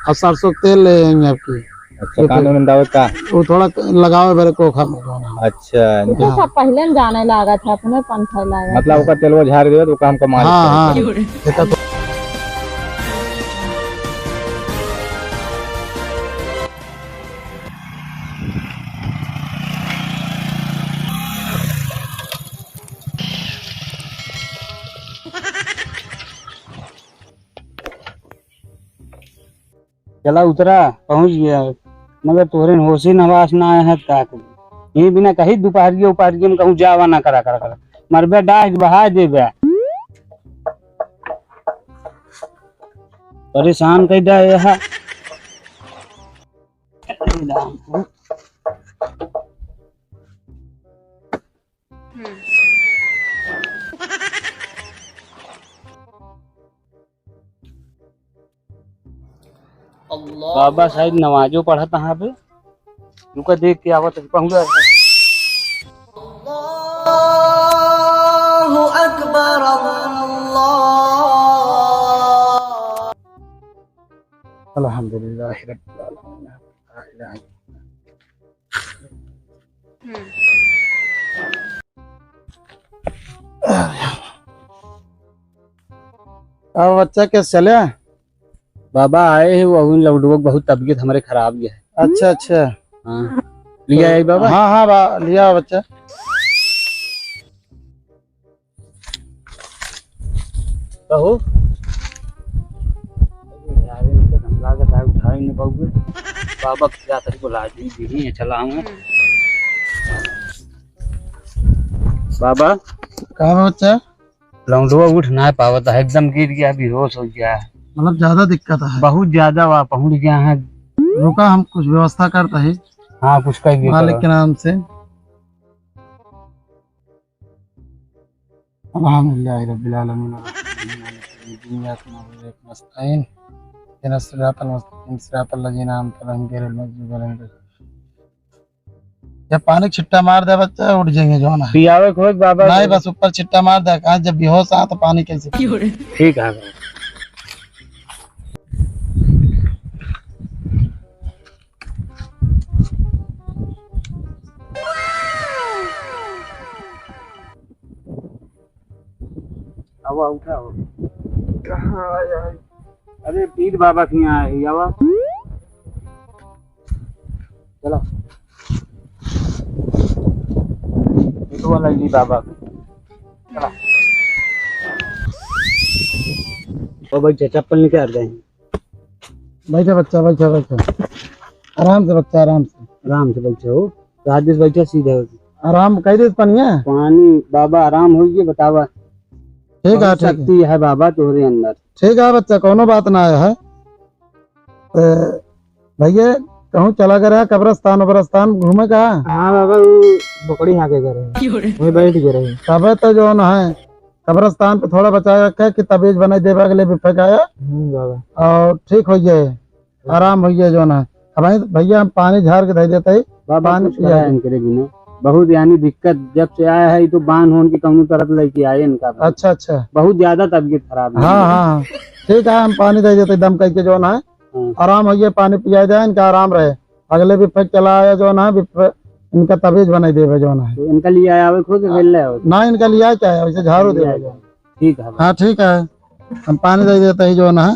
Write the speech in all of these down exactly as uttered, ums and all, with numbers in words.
और सरसों के तेल ले आएंगे आपकी। अच्छा, ये कान फिर उन दावे का? वो थोड़ा लगावे बरे कोखा में जोन है। अच्छा, तो हाँ। सब पहले न जाने लागत है, अपने पंथे लागत मतलब है। ओकर तेलवा झाड़ देवे तो ओका हमका मालिश हाँ, करे हाँ। के। देखा तो चला उतरा, पहुँच गया, मगर तोहरे होशी नवास ना आया है, का करी? यही बिना कहीं दोपहरिया उपहरिया में कहूँ जावा ना करा, करा, करा। मरबे डाह के बहा देबे। परेशान कर दे यह। बाबा शायद नमाजो पढ़त हैं बे। रुका देख के आवत है, पहुंचा है। अल्लाहु अकबर, अल्लाह। अल्हम्दुलिल्लाहि रब्बिल आलमीन। ला इलाहा इल्लल्लाह। अब बच्चा कैसे चले? बाबा आए हैं, वो अभी लौटुआ बहुत तबीयत हमारे खराब गया है। अच्छा, अच्छा। हाँ। लिया है बाबा? हाँ, हाँ, बा-, लिया बच्चा। कहो। अरे यार, इनका धमला के दाग उठाए न पाऊंगे। बाबा क्या तेरे को लाज नहीं दी है, चला आऊंगा। बाबा। का बा बच्चा? लौंडवा उठ ना पावत है, एकदम गिर गया, बेहोश हो गया है। मतलब ज्यादा दिक्कत है? बहुत ज्यादा, वहाँ पहुँच गया है। रुका, हम कुछ व्यवस्था करता है। हाँ, कुछ कर दिया मालिक करो। के नाम से। अल्हम्दुलिल्लाहि रब्बिल आलमीन, अर्रहमानिर रहीम, मालिकि यौमिद्दीन, इय्याका नअबुदु व इय्याका नस्तईन, इहदिनस सिरातल मुस्तकीम, सिरातल लज़ीना अनअमता अलैहिम, गैरिल मगदूबी अलैहिम। जब पानी छिट्टा मार दे बच्चा, उठ जाएंगे जो ना। पियावे को एक बाबा नहीं, को। बस ऊपर छिट्टा मार दे, कहा जब बेहोश आ तो पानी कैसे पिए? ठीक है। आवा, उठा हो। कहाँ आया है? अरे, पीर बाबा के यहाँ है, आवा। चला। ये तो वाला जी बाबा। चला। ओ भाई, चप्पल निकाल रहे हैं। बैठा बच्चा, बैठा, बैठा। आराम से बच्चा, आराम से। आराम से बैठा हो। राजेश बैठा सीधा हो। आराम कर दे पनिया। पानी बाबा आराम हो गया, बतावा। ठीक है, बहुत ठीक है। शक्ति है बाबा तोहरे अंदर। ठीक है बच्चा, कोनो बात ना आया है। ए, भैया कहूँ चला गया रहा कब्रस्तान उब्रस्तान घूमे का? हाँ बाबा, वो बकरी हाँके गए रहे। वहीं बैठ गए रहे। तबे तो जो ना है, कब्रिस्तान पे थोड़ा बचाए रखे कि तबीज बनाई देबे अगले बिफे का आया। हम्म, बाबा। और ठीक हो जाए, आराम हो जाए जो ना। अब भाई, भैया हम पानी झार के धई देते ही, बाबा, पानी कुछ पिया करा दे। इनके बिना। बहुत यानी दिक्कत जब से आया है, ये तो बांध होन के कौनो तरफ लेके आए इनका। अच्छा, अच्छा। बहुत ज्यादा तबीयत खराब है हाँ, इनकी। हाँ, हाँ। ठीक है, हम पानी दे देते दम करके जो ना है। हाँ। आराम हो जाए, पानी पिया जाए, इनका आराम रहे। अगले बिफे चला आया जो ना, बिफे इनका तबीज बनाई देबे जो ना है। तो इनका लिए आया हो, खुद खेल ले हो? ना, इनका लिए आया क्या है, वैसे झाड़ू ले देबे आया। जो। ठीक है। हाँ, ठीक है, हम पानी दे देते ही जो ना है।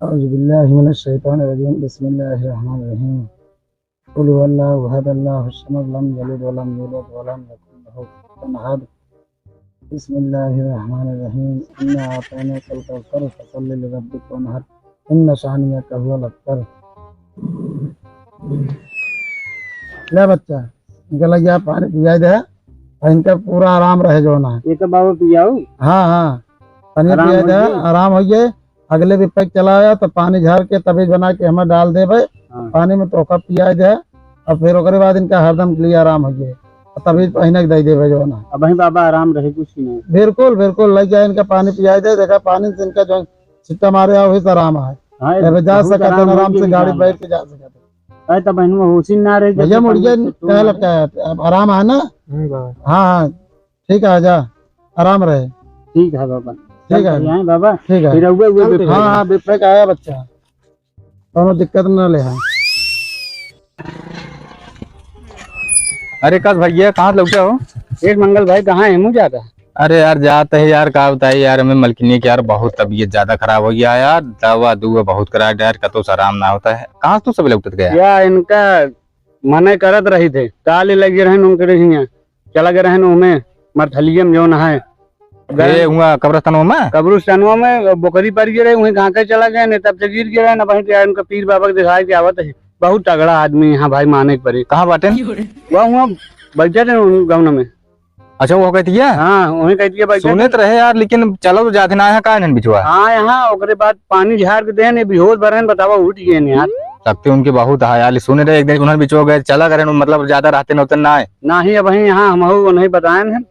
अऊज़ु बिल्लाहि मिनश शैतानिर रजीम। बिस्मिल्लाहिर रहमानिर रहीम। कुल हुवल्लाहु अहद, अल्लाहुस समद, लम यलिद वलम यूलद वलम यकुल लहू कुफुवन अहद। बिस्मिल्लाहिर रहमानिर रहीम। इन्ना अअतैनाकल कौसर, फसल्लि लिरब्बिका वनहर, इन्ना शानिअका हुवल अबतर। ले बच्चा, इनका लगिया पानी पियाई दे, और इनका पूरा आराम रहे जो ना। ये तो बाबू पियाऊ? हाँ, हाँ, पानी आराम पियाई हो दे, जाए। आराम हो जाए। अगले बिफे चला आया तो पानी झार के तबीज बना के हमें डाल देबे, हाँ। पानी में तोका पियाई दे, और फिर ओकरे बाद इनका हरदम के लिए आराम हो जाए, और तबीज पहिने के दे देबे जो ना। अब वहीं बाबा आराम रहे, कुछ नहीं। बिल्कुल, बिल्कुल, ले जाए इनका पानी पियाई दे, देखा पानी से इनका जो छिट्टा मारे आओ, वही से आराम आए। हाँ, अब जा बहुत सकत है, आराम आराम होइए से गाड़ी इनका। बैठ के जा सकत है। अरे, तब बहनवा होशी ना रहे, जब भैया, तक मुड़िया तक तू कहे ना लगता है, अब आराम है ना? हम्म, बाबा। हाँ, हाँ, ठीक है, आजा, आराम रहे। ठीक है बाबा। ठीक है। चल, बढ़िया है बाबा। ठीक है। फिर रउआ, उआ चल, बेफिक्र हाँ, रहे। हाँ, बेफिक्र आया बच्चा, कौनो दिक्कत ना ले, हाँ। अरे कस भैया, कहाँ से लौटे हो? एक मंगल भाई, कहाँ है मुँह जाता? अरे यार, जात है यार, का बताई यार, हमें मलकिनी के यार बहुत तबीयत ज्यादा खराब हो गया यार, दवा दुआ बहुत करा यार, कतो से आराम ना होता है। कहाँ से तू सब लौटत गया? या इनका मने करत रही थे, काल ही लगे रहन उनके हियाँ, चला गए रहन ओमे मरथलिया में जौन है। ए, हुआ कब्रस्तानवा में? कब्रस्तानवा में बोकरी पड़ गए रहे, वहीं कहाँ के चला गए, नहीं तब से गिर गए रहे, ना वहीं के उनका पीर बाबा के दिखाए के आवत है। बहुत तगड़ा आदमी यहाँ भाई माने के पड़ी। कहाँ बाटे? वह हुआ बैठे थे उन गाँव में। अच्छा, वो कहती है? हाँ, वहीं कहती है बैठे सुने थे। तो रहे यार, लेकिन चलो तो जाते ना है, का इन्हन बिचवा? हाँ, यहाँ ओकरे बाद पानी झाड़ के देन, ये बेहोश भरन, बतावा उठ गए यार। शक्ति उनकी बहुत है यार, सुने रहे एक दिन उन्होंने बिचवा गए, चला करें, मतलब ज्यादा रहते न होते ना है। ना ही अब यहाँ हम उन्हें बताए हैं।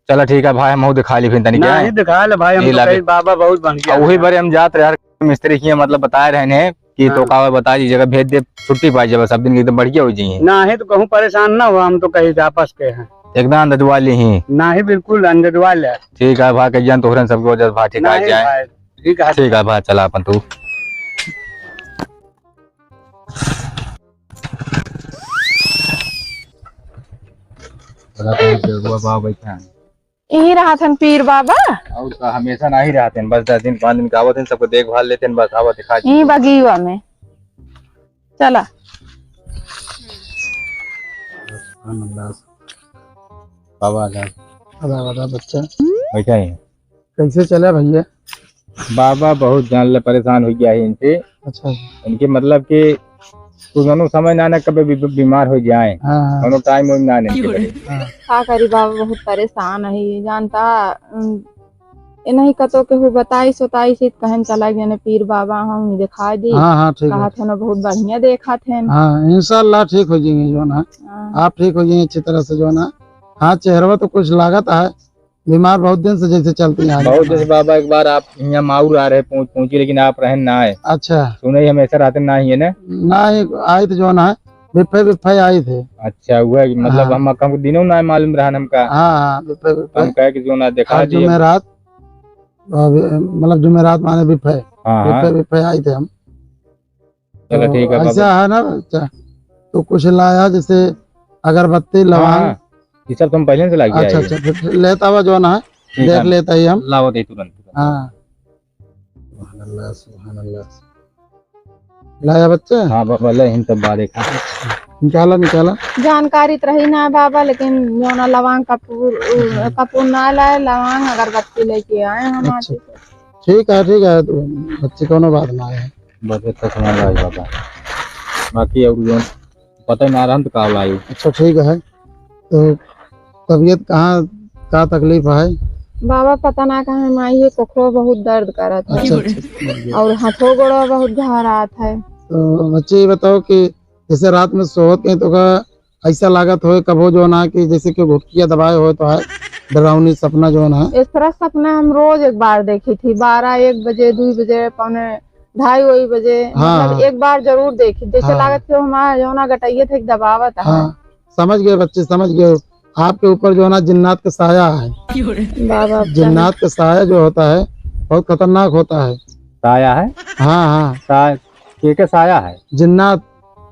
चला ठीक है भाई, हम दिखा ली फिर तनी ना क्या है? ही दिखा ले भाई, हम ये तो लागे। कही बाबा बहुत बढ़िया आ, वही है। बारे हम जात रहे यार, मिस्त्री की मतलब बताए रहे हैं कि हाँ। तो का बता दी जगह भेज दे, छुट्टी पाई जब सब दिन एकदम बढ़िया हो जाइए। ना ही तो कहूँ परेशान ना हो, हम तो कही वापस के हैं। एकदम अंदजवा ली ही। ना ही बिल्कुल अंदजवा ले। ठीक है भाई, कहिए तोहरन सबके वजह से भाई ठीक आ ना ही जाए। भाई, ठीक है। ठीक है भाई, चला अपन तू। बड़ा कहीं बेगुआ बाबा बैठा है। यहीं रहत हन पीर बाबा? और का, हमेशा नाही रहत हन, बस दस दिन पाँच दिन का आवत हन, सबको देखभाल लेत हन, बस आवा दिखा दी। यहीं बगीवा में। चला। बाबा आ जा। आवा, आवा, बच्चा। बैठा ही। कैसे चला भैया? बाबा बहुत जान ले परेशान हो गया है इनसे। अच्छा। इनके मतलब कि तू दोनों समय ना ना कभी भी बीमार हो जाए। हाँ, हाँ। दोनों टाइम में ना नहीं करे। हाँ। का करी बाबा, बहुत परेशान है, जानता, उम, ये नहीं कतो केहू बताई सोताई से कहन चला गए ने पीर बाबा, हम ही दिखा दी। हाँ, हाँ, ठीक है। कहा थे ना बहुत बढ़िया देखा थे। हाँ, इंशाल्लाह ठीक हो जाएंगे जो ना। हाँ। आप ठीक हो जाएंगे अच्छी तरह से जो ना। हाँ, चेहरवा तो कुछ लागत है, बीमार बहुत दिन से जैसे चलती हैं। बहुत जैसे बाबा, एक बार आप यहाँ माउर आ रहे पहुँच, पहुँची, लेकिन आप रहन ना आए। अच्छा। सुने ही हमेशा रहते ना ही है ना? ना ही, आए थे जो ना, बिफे, बिफे आए थे। अच्छा, हुआ कि मतलब हाँ। हम, हमको दिनों ना मालूम रहा हमका। हाँ, हाँ, बिफे, बिफे। हम कहे कि जो ना देखा और दिए। जुमेरात, अब, मतलब जुमेरात माने बिफे, हाँ, हाँ। बिफे, बिफे आए थे हम। चलो, तो ठीक है, ऐसा बाबा। है ना, अच्छा, तो कुछ लाया जैसे अगरबत्ती, हाँ, लवांग। हाँ, ये सब तो हम पहले से लाके आए अच्छा, हैं। अच्छा, फिर लेता हुआ जो ना है, ठीक देख है, लेता ही हम। लाओ दे तुरंत, तुरंत। हाँ। सुभान अल्लाह, सुभान अल्लाह। लाया बच्चा? हाँ, बाबा, ले, इन सब बात देखा। निकाला, निकाला। जानकारी तो रही ना बाबा, लेकिन जो ना लवांग कपूर, उ, कपूर ना लाए, लवांग अगरबत्ती लेके आए हम अच्छा। आज। ठीक है, ठीक है, तो बच्चे कोनो बात ना है। बस इतना सामान लाए बाबा, बाकी और जो पता ही ना रहन तो का लाई। अच्छा, ठीक है, तो तबीयत कहाँ, का तकलीफ है? बाबा, पता ना कहाँ हम आई है, कोखरो बहुत दर्द करत है। अच्छा, अच्छा, समझ गया। और हाथों गोड़ो बहुत घहरात है। तो बच्चे, ये बताओ कि जैसे रात में सोवत हैं तो का ऐसा लागत होए कबो जो ना कि जैसे कि घुटकिया दबाए होए तो है डरावनी सपना जो ना है। इस तरह सपना हम रोज एक बार देखी थी, बारह एक बजे, दो बजे, पौने ढाई वही बजे, हाँ, मतलब हाँ। एक बार जरूर देखी, जैसे हाँ। लागत कि वो हमारा जो ना गटैया थे दबावत है। हाँ, समझ गए बच्चे, समझ गए। आपके ऊपर जो ना जिन्नात का साया है। बाबा, अब जिन्नात का साया जो होता है बहुत खतरनाक होता है। साया है? हाँ, हाँ। साया, के के साया है? जिन्नात,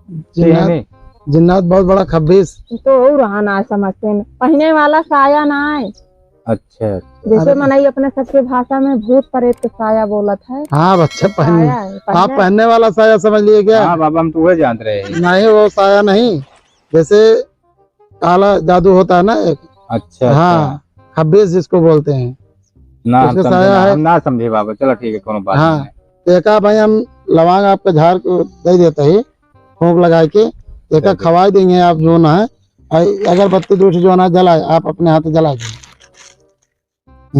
के जिन्नात, नहीं? जिन्नात बहुत बड़ा खब्बीस। तो और रहा ना समझते हैं, पहने वाला साया ना है। अच्छा, अच्छा। जैसे अरे। मनई अपने सबके भाषा में भूत प्रेत के साया बोलत है। हाँ बच्चा, पहन-, साया है, आप पहने। पहनने वाला साया समझ लिए क्या? हाँ बाबा, हम तो वही जानते रहे। नहीं, वो साया नहीं, जैसे काला जादू होता है ना एक। अच्छा, हाँ, अच्छा। खब्बीस जिसको बोलते हैं। ना, हम उसके समझे साया ना, है। हम ना समझे बाबा। चलो ठीक है, कोनो बात हाँ, नहीं। तो एका भाई हम लवांग आपके झाड़ को दे देते ही, फूंक लगा के, एका ठीक है। खवाई देंगे आप जो ना है। और अगरबत्ती दो ठो जो ना जलाए, आप अपने हाथ जला दीजिए।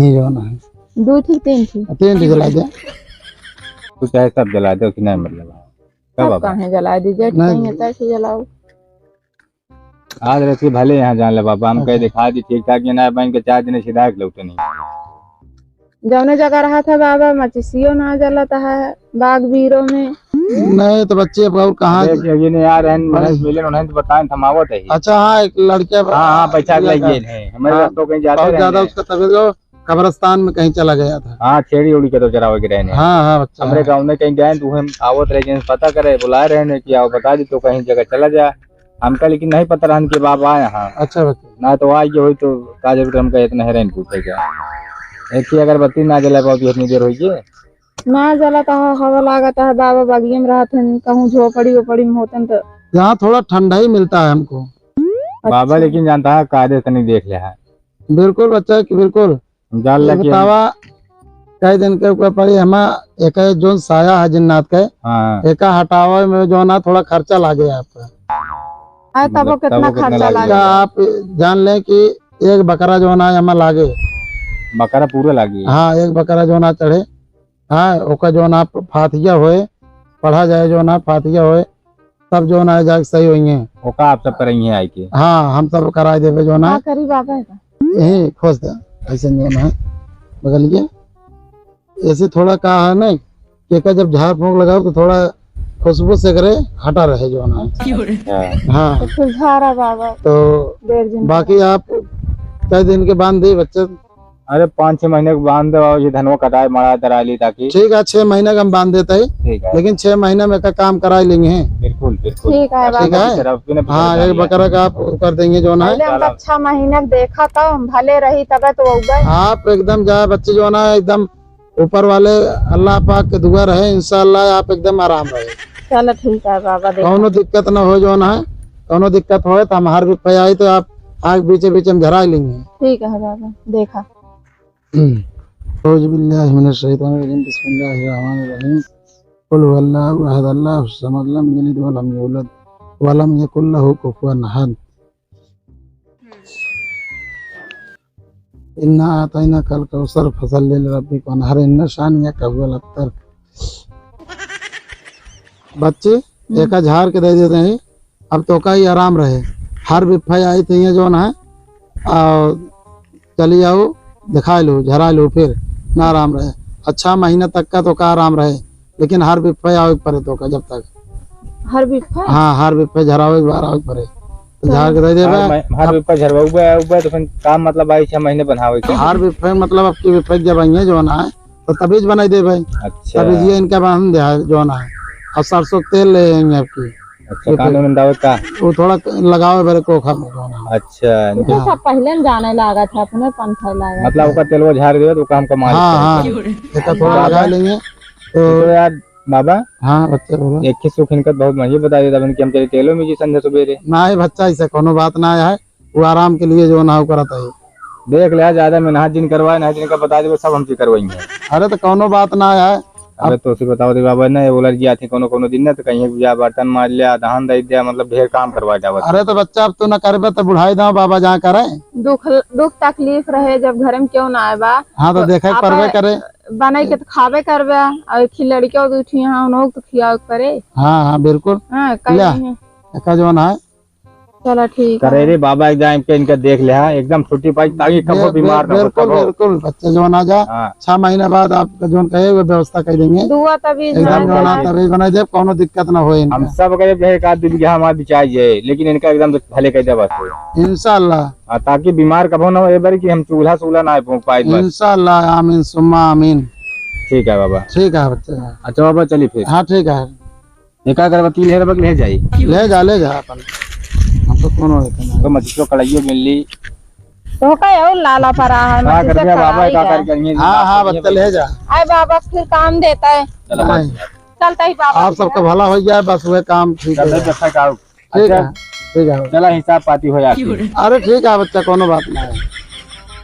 ये जो ना है। दो ठो, तीन ठो? तीन ठो जला दे। तू चाहे सब जला दे, उसी नहीं मतलब है। सब बाबा। काहे जला दीजिए, नहीं। कहीं तैसे जलाओ। आज रात के भले यहाँ जान ले बाबा, हम कहे अच्छा। दिखा दी ठीक ठाक, ये ना बन के चार दिन सीधा के लौटे नहीं। जौने जगह रहत है बाबा, मचिसियो ना जलत है, बाग बीरो में। नहीं तो बच्चे अब और कहाँ अबे, से? ये नहीं आ रहे हैं, बड़े उन्हें मिले, उन्हें तो बताएं, थमावत है। अच्छा, हाँ, एक लड़के हाँ, हाँ, पैसा के लड़का। लइए हैं। हमारे हाँ, दोस्तों कहीं जाते बहुत ज्यादा रहने। उसका तबीयत, वो कब्रिस्तान में कहीं चला गया था। हाँ, छेड़ी उड़ी के तो चरावे के रहने। हाँ, हाँ, बच्चा, हमरे हाँ। गाँव में कहीं गए तो हम आवत रहे, जिनसे पता करे, बुलाए रहे ने कि आओ, बता दी तो कहीं जगह चला जाए। हमका लेकिन नहीं पता रहन कि बाबा आए यहाँ। अच्छा बच्चा। ना तो आज जो होई तो का जरूरत हमका इतना हेरान पूछे का। एक ही अगरबत्ती ना जला पाओ इतनी देर होई के। ना जला तो हवा लागत है, बाबा बगिया में रहत हैं, कहूँ झोपड़ी वोपड़ी में होते हैं तो। यहाँ थोड़ा ठंडा ही मिलता है हमको। बाबा अच्छा। लेकिन जानता है कायदे से नहीं देख ले है। बिल्कुल बच्चा कि बिल्कुल। जान ये लगे। बतावा, कई दिन के ऊपर पड़ी हमा एक जोन साया है जिन्नात के, हाँ। एका हटावे में जो ना थोड़ा खर्चा लागे आपका। हाँ, तब मतलब, वो कितना तब वो कितना खर्चा लागे? लागे? आप जान लें कि एक बकरा जो ना हमा लागे। बकरा पूरा लागे? हाँ, एक बकरा जो ना चढ़े। हाँ, ओका जो ना फातिया होए, पढ़ा जाए जो ना फातिया होए, तब जो ना जाके सही होइए। ओका आप सब करइए आइके? हाँ, हम सब कराए देबे जो ना। का करी बाबा का? यही खोस दे, ऐसे जो ना बगलिए। ऐसे थोड़ा का है ना, कि एका जब झाड़ फूंक लगाओ तो थोड़ा खुशबू से करे हटा रहे जो ना। अच्छा। हाँ। तो फिर झाड़ा बाबा। तो डेढ़ दिन बाकी आप कई दिन के बांध दे बच्चे? अरे, पाँच छह महीने के बांध दे और ये धनवा कटाए, मड़ा दराई ली ताकि। ठीक है, छह महीने का हम बांध देते हैं। ठीक है। लेकिन छह महीने में का काम कराई लेंगे हैं। बिल्कुल, बिल्कुल। ठीक है, ठीक है? हाँ, एक बकरा का आप कर देंगे जो ना। पहले हम तो छह महीने के देखा तो हम भले रही तबे तो होगा। आप एकदम जाए बच्चे जो ना एकदम ऊपर वाले अल्लाह पाक के दुआ रहे, इंशाअल्लाह आप एकदम आराम रहे। चलो ठीक है बाबा, देखा। कौनो दिक्कत ना हो जो ना है, कौनो दिक्कत होए तो हम हर बिफे आई तो आप आग बीचे बीचे में झरा लेंगे। ठीक है बाबा, देखा। अऊज़ु बिल्लाहि मिनश शैतानिर रजीम। बिस्मिल्लाहिर रहमानिर रहीम। कुल हुवल्लाहु अहद, अल्लाहुस समद, लम यलिद वलम यूलद, वलम यकुल लहु कुफुवन अहद। इन्ना आतैना कल कौसर, फसल्लि लिरब्बिका वनहर, इन्ना शानिअका हुवल अबतर। बच्चे, हम्म। एका झार के दे देते हैं, अब तो का ही आराम रहे। हर बिफे आई तो ये जो ना है, आ, चली आओ, दिखा लो, झरा लो, फिर ना आराम रहे। अच्छा महीना तक का तो का आराम रहे, लेकिन हर बिफे आवे के पड़े तो का जब तक। हर बिफे? हाँ, हर बिफे झरावे के बार आवे के पड़े। तो चलो। झार के दे देबे। हर मह-, हर अब बिफे झरवाउबे, आउबे तो फिर काम मतलब आई छह महीने बनावे के। हर बिफे मतलब अब की बिफे जब आइए जो ना है, तो तबीज बनाई देबे। अच्छा। तबीज ये इनका बांध दे है जो ना है। और सरसों के तेल ले आएंगे आपकी। अच्छा, ये कान पे में दावे का? वो थोड़ा लगावे बरे कोखा में जो ना है। अच्छा। ये तो हाँ। सब पहले न जाने लागा था, अपने पंथा लागा मतलब था। ओकर तेलवा झार देबे तो काम कमा हाँ, लेते हैं। हाँ। एक थोड़ा बाबा, लगा लेंगे। तो तो यार बाबा, हाँ, बच्चा बोलो। एक ही सुख इनका बहुत मजे बता देता बन कि हम चले तेलो में जी संझा सुबेरे। ना है बच्चा, ऐसा कोनो बात ना है, वो आराम के लिए जो ना हो करत है। देख ले, ज्यादा मेहनत जिन करवाए, ना जिनका बता देबे, सब हमसे करवाएंगे। अरे तो कोनो बात ना है। अबे अब तो उसे बताओ दे बाबा, ना ये बोला जी आते कोनो कोनो दिन ना तो कहीं पूजा बर्तन मार लिया, धान दे दिया, मतलब ढेर काम करवा जावत। अरे तो बच्चा अब तू ना करबे तो बुढ़ाई दाओ बाबा जहाँ करे। दुख, दुख तकलीफ रहे जब घर में क्यों ना आए बा, हाँ, तो तो देखे के आप परबे करे। बनाई के तो खाबे करबे, और एक ही लड़के और उठी यहाँ, उन्हों तो खियावे के परे। हाँ, हाँ, बिल्कुल। हाँ, कहीं ल्या, नहीं। एका जवन है। चलो, ठीक है। करे रे बाबा, एक जाए इनका, इनका देख ले, हाँ, एकदम छुट्टी पाई, ताकि कबो बे-, बीमार ना हो, बिल्कुल, कबो। बिल्कुल, बच्चे जवन आ जा, हाँ। छह महीना बाद आपका जवन कहे, वो व्यवस्था कर देंगे। दुआ तबीज एकदम बनाई जवन देना। तबीज बनाई देब, कौनो दिक्कत ना हो इनका। हम सब करे, एक आध दिन के हमारे बिचार जाए, लेकिन इनका एकदम भले कर दे बस। इंशाअल्लाह। हाँ, ताकि बीमार कबो ना हो, ये बारी कि हम चूल्हा सूल्हा ना फूंक पाए बस। इंशाअल्लाह, आमीन सुम्मा आमीन। ठीक है बाबा। ठीक है बच्चे। अच्छा बाबा, चलिए फिर। हाँ, ठीक है। एक अगरबत्ती ले रहा, ले जाई। ले जा, ले जा अपन। हम तो कोनो है ना। तो मछली कढ़ाइयो मिल ली। तो का और लाला परा है, का मछली कर से दिया बाबा, कढ़ाई का का। कर करिए, हाँ, हाँ, बच्चे ले जा। आए बाबा फिर काम देता है। चलो, नहीं। बस। चलता ही बाबा आप जी सबका है। भला हो जाए, बस वह काम ठीक चलते है। जैसा का ठीक अच्छा, है, ठीक है। चला हिसाब पाती हो जाती है। अरे ठीक है बच्चा, कोनो बात ना है।